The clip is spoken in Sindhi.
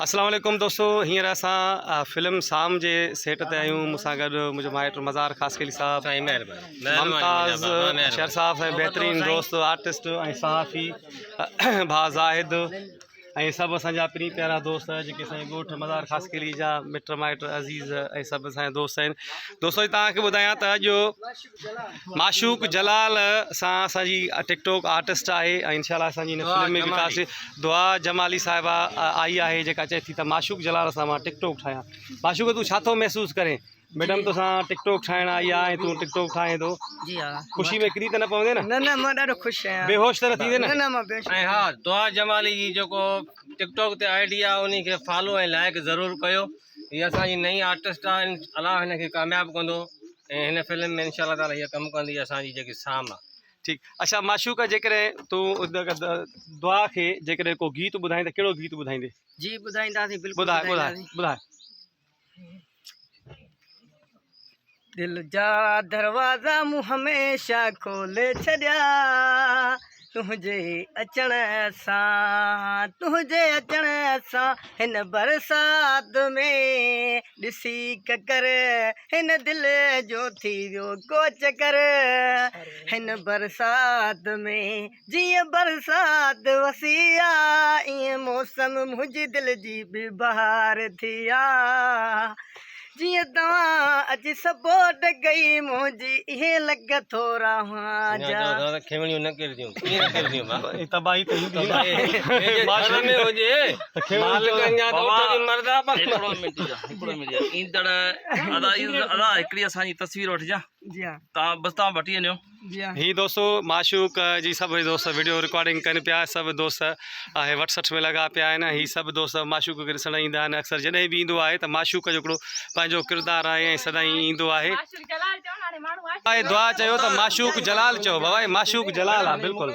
اسلام عليڪم دوستو هينئر اسان فلم سام جي سيٽ تي آهيون مون سان گڏ منهنجو مائٽ مزار خاصخيلي صاحب سائين مهرباني ممتاز شر صاحب سائين بهترين دوست آرٽسٽ ۽ صحافي ڀاء زاهد ۽ سڀ اسان جا پرين پيارا دوست جيڪي اسان جي ڳوٺ مزار خاصخيلي جا مٽ مائٽ عزيز ۽ سڀ اسان جا دوست آهن دوستو توهان کي ٻڌايان ته اڄ معشوق جلال سان اسان جي ٽڪ ٽاڪ آرٽسٽ آهي ۽ انشاء الله اسان جي هن فلم ۾ به ڪاسي دعا جمالي صاحبه آئي آهي جيڪا چئي ٿي ته معشوق جلال سان مان ٽڪ ٽاڪ ٺاهيان معشوق تون ڇا ٿو محسوس ڪرين ميڊم تو سان ٽڪ ٽاڪ ٺاهڻ آئي آهي ۽ تون ٽڪ ٽاڪ ٺاهين ٿو جي ها خوشي ۾ ڪري ته نه پوندين نه نه مان ڏاڍو خوش آهيان بيهوش ته نه ٿيندين نه نه مان بيهوش ۽ ها دعا جمالي جي جيڪو ٽڪ ٽاڪ تي I D آهي انهي کي فالو ۽ لائڪ ضرور ڪيو هي اسان جي نئين آرٽسٽ آ الله هن کي ڪامياب ڪندو ۽ هن فلم ۾ انشاء الله تعالي هي ڪم ڪندي اسان جي جيڪي سام آ. ٺيڪ اڇا معشوقه جيڪڏهن تون دعا کي جيڪڏهن ڪو گيت ٻڌائين ته ڪهڙو گيت ٻڌائيندي؟ جي ٻڌائينداسين بلڪل ٻڌاء ٻڌاء ٻڌاء. دل جا دروازا مون هميشه کولي ڇڏيا تنهنجي اچڻ سان تنهنجي اچڻ سان هن برسات ۾ ڏسي ڪڪر هن دل جو ٿي ويو ڪو چڪر هن برسات ۾ جيئن برسات وسي آ ايئن موسم منهنجي دل جي به بهار ٿي آ جيئن توهان اچي سپورٽ ڪئي منهنجي ايئن لڳ ٿورا هئان جا کيوڻيون نه ڪرجون ڪيئن نه ڪرجون ڀا تباهي ته ايندي نه ۾ هجي مالڪن جا ته اٺ به مردا پر هڪڙو منٽ جا هڪڙو منٽ جا ايندڙ ادا ادا هڪڙي اسان جي تصوير وٺجان جي ها تان بس تان وٺي وڃو هي دوستو معشوق جي سڀ دوست وڊيو رڪارڊنگ ڪن پيا سڀ دوست اهي وٺ سٺ ۾ لڳا پيا آهن هي سڀ دوست معشوق کي ڏسڻ ايندا آهن اڪثر جڏهن به ايندو آهي ته معشوق جو هڪڙو پنهنجو ڪردار آهي ۽ سدائين ايندو آهي دعا چيو ته معشوق جلال چئو بابا معشوق جلال آ بلڪل.